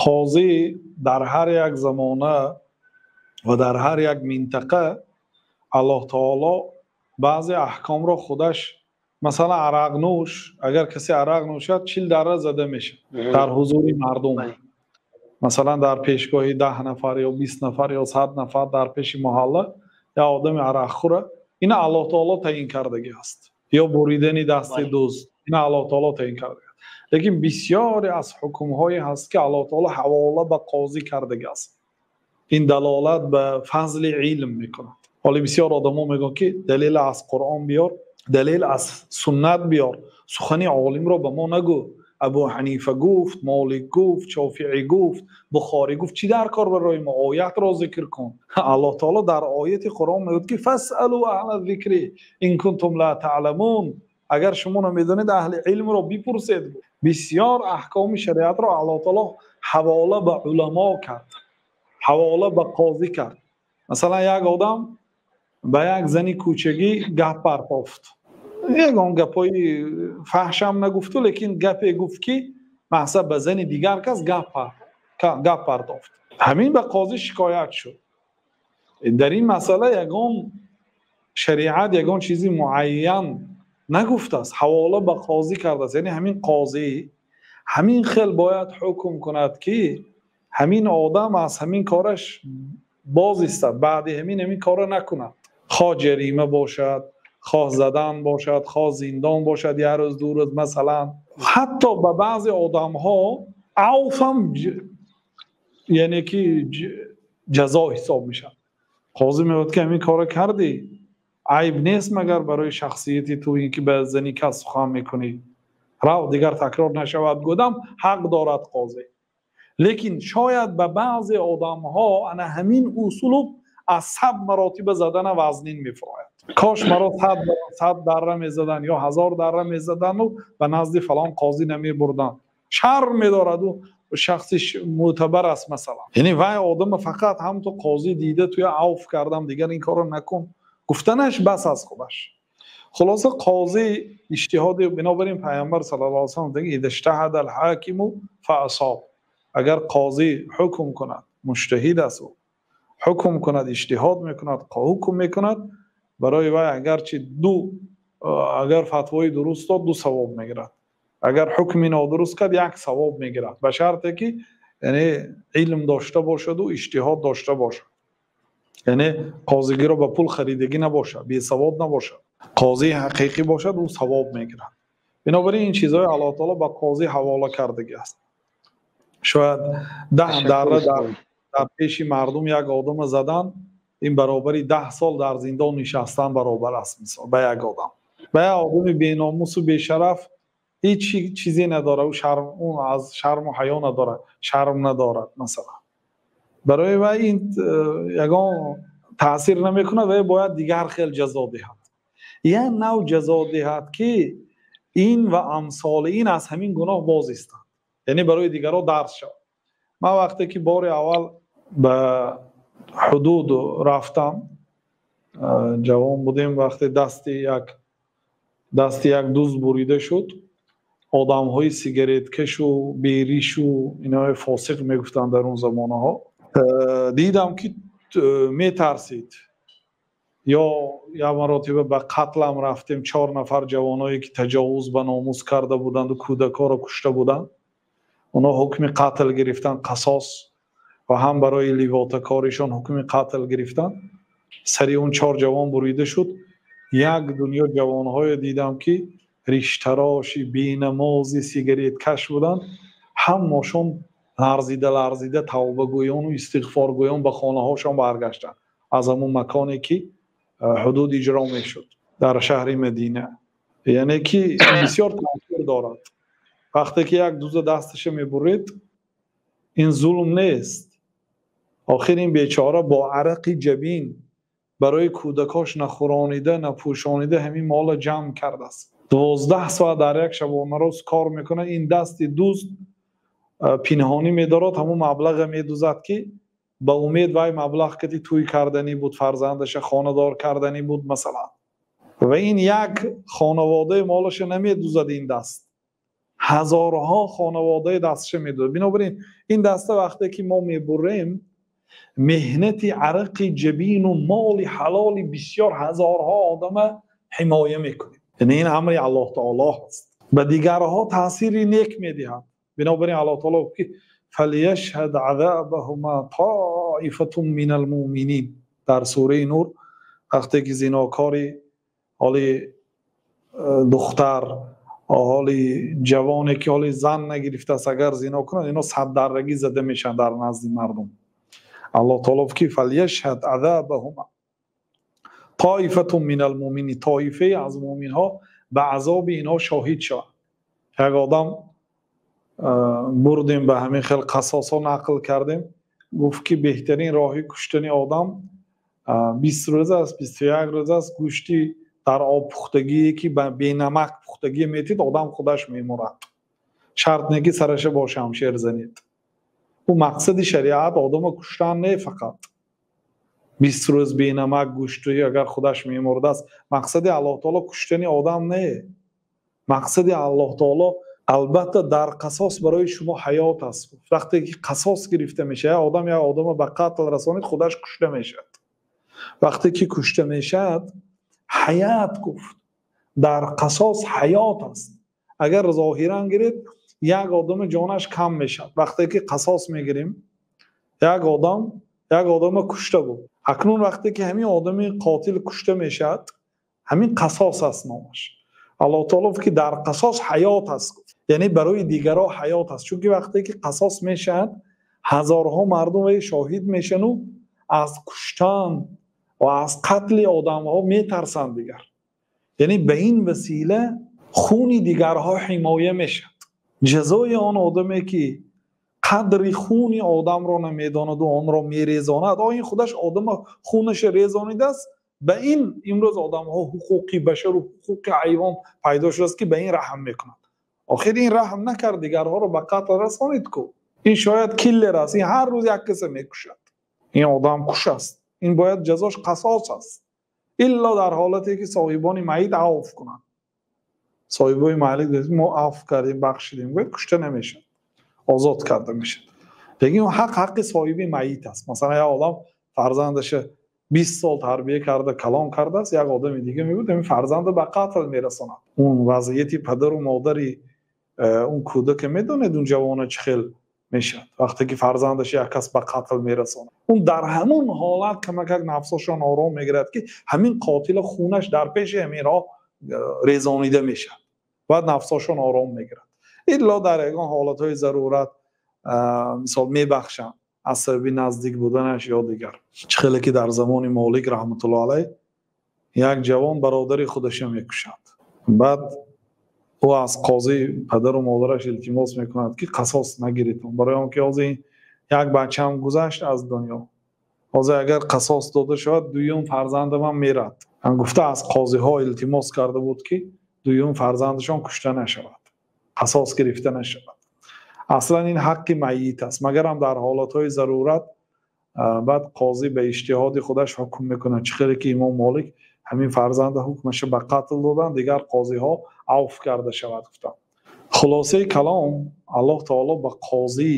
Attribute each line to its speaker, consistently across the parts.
Speaker 1: Қозӣ дар ҳар як замона ва дар ҳар як минтақа Аллоҳ таоло баъзе аҳкомро худаш, масалан, арақнӯш, агар касе арақ нӯшад, 40 дарра зада мешавад дар ҳузури мардум, масалан, дар пешгоҳи 10 нафар ё 20 нафар ё 100 нафар, дар пеши маҳалла як одами арақхӯра, ина Аллоҳ таоло таъин кардагӣ аст. Ё буридани дасти дузд, ина Аллоҳ таоло таъин кардагӣ аст. Лекин бисёре аз ҳукмҳое ҳаст, ки Аллоҳ таоло ҳавола ба қозӣ кардагӣ аст. Ин далолат ба фазли илм мекунад. Ҳоло бисёр одамо мегӯянд, ки далел аз Қуръон биёр, далел аз суннат биёр, сухани олимро ба мо нагӯ. Абу Ҳанифа гуфт, Молик гуфт, Шофиӣ гуфт, Бухорӣ гуфт, чӣ дар кор барои мо? Оятро зикр кун. Аллоҳ таоло дар ояти Қуръон мегӯяд, ки فاسألوا أهل الذكر إن كنتم لا تعلمون. Агар шумо намедонед, аҳли илмро бипурсед. Бисёр аҳкоми шариатро Аллоҳ таоло ҳавола ба уламо кард, ҳавола ба қозӣ кард. Масалан, як одам ба як зани кӯчагӣ гап партофт, ягон гапҳои фаҳшам нагуфту, лекин гапе гуфт, ки мақсад ба зани дигар кас гап партофт. Ҳамин ба қозӣ шикоят шуд. Дар ин масъала ягон шариат ягон чизи муайян нагуфтааст, ҳавола ба қозӣ кардааст. Яъне ҳамин қозӣ ҳамин хел бояд ҳукм кунад, ки ҳамин одам аз ҳамин кораш боз истад, баъди ҳамин корро накунад, хоҳ ҷарима бошад, хоҳ задан бошад, хоҳ зиндон бошад як рӯз, 2 рӯз масалан. Ҳатто ба баъзе одамҳо авфам, яъне ки ҷазо ҳисоб мешавад. Қозӣ мегӯяд, ки ҳамин корро кардӣ, айб нест магар барои шахсияти ту ин ки ба зани кас сухан мекунӣ, рав, дигар такрор нашавад, гудам ҳақ дорад қозӣ. Лекин шояд ба баъзе одамҳо ана ҳамин услуб аз 100 маротиба задана вазнин мефурояд. Кош маро 100 дарра мезаданд ё 1000 дарра мезаданду ба назди фалон қозӣ намебурданд. Шарм медорад, ӯ шахси мӯътабар аст масалан. Яъне вай одама фақат ҳам ту қозӣ дида туя авф кардам, дигар ин корро накун гуфтанаш бас аст худаш. Хулоса, қозӣ иҷтиҳоди, бинобар ин Пайғамбар саллаллоҳу алайҳи васаллам мегӯяд: إذا اجتهد الحاكم فأصاب. Агар қозӣ ҳукм кунад, муҷтаҳид аст, ӯ ҳукм кунад, иҷтиҳод мекунад, ҳукм мекунад, барои вай агарчи ду, агар фатвои дуруст дод, 2 савоб мегирад, агар ҳукми нодуруст кард, 1 савоб мегирад, ба шарте ки яъне илм дошта бошаду иҷтиҳод дошта бошад, яъне қозигиро ба пул харидагӣ набошад, бесавод набошад, қозии ҳақиқӣ бошад, ӯ савоб мегирад. Бинобар ин чизҳои Аллоҳ таоло ба қозӣ ҳавола кардагӣ аст. Шояд 10 дарра дар пеши мардум як одама задан, ин баробари 10 сол дар зиндон нишастан баробар аст. Мисол, ба як одам, ба як одами беномусу бешараф ҳеҷ чизе надорад, ӯ шарм, ӯ аз шарму ҳаё надорад, шарм надорад масалан, барои вай ин ягон таъсир намекунад, вай бояд дигар хел ҷазо диҳад, як нав ҷазо диҳад, ки ин ва амсоли ин аз ҳамин гуноҳ боз истанд, яъне барои дигарон дарс шавад. Ман вақте ки бори аввал ба ҳудуд рафтам, ҷавон будем, вақте дасти як дузд бурида шуд, одамҳои сигареткашу беришу инои фосиқ мегуфтанд дар он замонаҳо, дидам, ки метарсид. Ё як маротиба ба қатлам рафтем, 4 нафар ҷавоное ки таҷовуз ба номус карда буданду кӯдакҳоро кушта буданд, онҳо ҳукми қатл гирифтанд, қасос, ва ҳам барои ливотакоришон ҳукми қатл гирифтанд. Сари он 4 ҷавон бурида шуд. Як дунё ҷавонҳое дидам, ки риштароши, бенамози, сигареткаш буданд, ҳамашон ларзида ларзида тавбагӯёну истиғфоргӯён ба хонаҳошон баргаштанд аз ҳамон маконе ки ҳудуд иҷро мешуд дар шаҳри Мадина. Яъне ки бисёр таъсир дорад. Вақте ки як дуза дасташа мебуред, ин зулм нест. Охир ин бечора бо арақи ҷабин барои кӯдакош нахӯронида, напӯшонида ҳамин мола ҷамъ кардааст. 12 соат дар як шабонарӯз кор мекунад, ин дасти дузд пинҳонӣ медорад, ҳамон маблаға медузад, ки ба умед вай маблағ кати тӯй карданӣ буд, фарзандаша хонадор карданӣ буд масалан. Ва ин як хонаводаи молаша намедузад ин даст. Ҳазорҳо хонаводаи дастша медод. Бинобар ин ин даста вақте ки мо мебурем, меҳнати арақи ҷабину моли ҳалоли бисёр ҳазорҳо одама ҳимоя мекунем. Яъне ин амри Аллоҳ таоло аст. Ба дигарҳо таъсири нек медиҳад. Бинобар ин Аллоҳ таоло гуфт ки فَلْيَشْهَدْ عَذَابَهُمَا طَائِفَةٌ مِنَ الْمُؤْمِنِينَ. Дар сураи Нур вақте ки зинокори ҳоли духтар, ҳоли ҷавоне ки ҳоли зан нагирифтааст, агар зино кунад, ино саддаррагӣ зада мешаванд дар назди мардум. Аллоҳ таоло гуфт ки فَلْيَشْهَدْ عَذَابَهُمَا طَائِفَةٌ مِنَ الْمُؤْمِنِينَ. тоифае аз муъминҳо ба азоби инҳо шоҳид шаванд. Як одам бурдем ба ҳамин хел қасосҳо нақл кардем, гуфт ки беҳтарин роҳи куштани одам 20 рӯз аст, 21 рӯз аст, гӯшти дар об пухтагие ки ба бенамак пухтагие метид, одам худаш мемурад. Шарт не ки сараша бо шамшер занед. Ӯ мақсади шариат одама куштан не фақат. 20 рӯз бенамак гӯшти агар худаш мемурдааст, мақсади Аллоҳ таоло куштани одам не. Мақсади Аллоҳ таоло албатта дар қасос барои шумо ҳаёт аст. Вақте ки қасос гирифта мешавад, одам як одама ба қатл расонид, худаш кушта мешавад. Вақте ки кушта мешавад, ҳаёт гуфт. Дар қасос ҳаёт аст. Агар зоҳиран гиред, як одами ҷонаш кам мешавад. Вақте ки қасос мегирем, як одам як одама кушта буд. Акнун вақте ки ҳамин одами қотил кушта мешавад, ҳамин қасос аст номаш. Аллоҳ таоло гуфт ки дар қасос ҳаёт аст. Яъне барои дигарҳо ҳаёт аст. Чунки вақте ки қасос мешавад, ҳазорҳо мардум шоҳид мешаванд, аз куштан ва аз қатли одамҳо метарсанд дигар. Яъне ба ин васила хуни дигарҳо ҳимоя мешавад. Ҷазои он одаме ки қадри хуни одамро намедонаду онро мерезонад, ин худаш одама хунаша резонидааст. Ба ин имрӯз одамҳо ҳуқуқи башару ҳуқуқи ҳайвон пайдо шудааст ки ба ин раҳм мекунанд. Охир ин раҳм накард, дигарҳоро ба қатл расонид ку. Ин шояд киллер аст, ин ҳар рӯз як каса мекушад. Ин одам куш аст. Ин бояд ҷазош қасос аст. Илло дар ҳолате ки соҳибони майит авф кунанд. Соҳибони майит мо авф кардем, бахшидем, гӯяд кушта намешавад, озод карда мешавад. Лекин ҳақ ҳаққи соҳиби майит аст. Масалан як одам фарзандаша 20 сол тарбия карда, калон кардааст, як одами дига мегӯяд ҳамин фарзанда ба қатл мерасонад. Он вазъияти падару модари он кӯдака медонед, он ҷавона чӣ хел мешавад вақте ки фарзандаш як кас ба қатл мерасонад. Он дар ҳамон ҳолат камакак нафсашон ором мегирад ки ҳамин қотила хунаш дар пеши ҳамин роҳ резонида мешавад. Баъд нафсашон ором мегирад. Илло дар ягон ҳолатҳои зарурат мисол мебахшанд аз сабаби наздик буданаш ё дигар. Чӣ хеле ки дар замони Молик раҳматуллоҳ алайҳ як ҷавон бародари худаша мекушад. Баъд ӯ аз қозӣ падару модараш илтимос мекунад ки қасос нагиред, барои он ки ҳозир як бачаам гузашт аз дунё, ҳозир агар қасос дода шавад дуюм фарзандамам мерад. Гуфта аз қозиҳо илтимос карда буд ки дуюм фарзандашон кушта нашавад, қасос гирифта нашавад. Аслан ин ҳаққи майит аст, магарам дар ҳолатҳои зарурат баъд қозӣ ба иҷтиҳоди худаш ҳукм мекунад. Чӣ хеле ки имом Молик ҳамин фарзанда ҳукмаша ба қатл доданд, дигар қозиҳо авф карда шавад гуфтанд. Хулосаи калом, Аллоҳ таоло ба қозӣ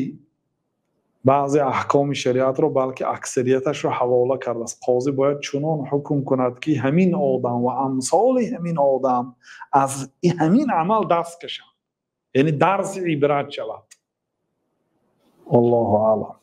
Speaker 1: баъзе аҳкоми шариатро, балки аксарияташро ҳавола кардааст. Қозӣ бояд чунон ҳукм кунад ки ҳамин одам ва амсоли ҳамин одам аз ҳамин амал даст кашанд, яъне дарси ибрат шавад. Аллоҳу аълам.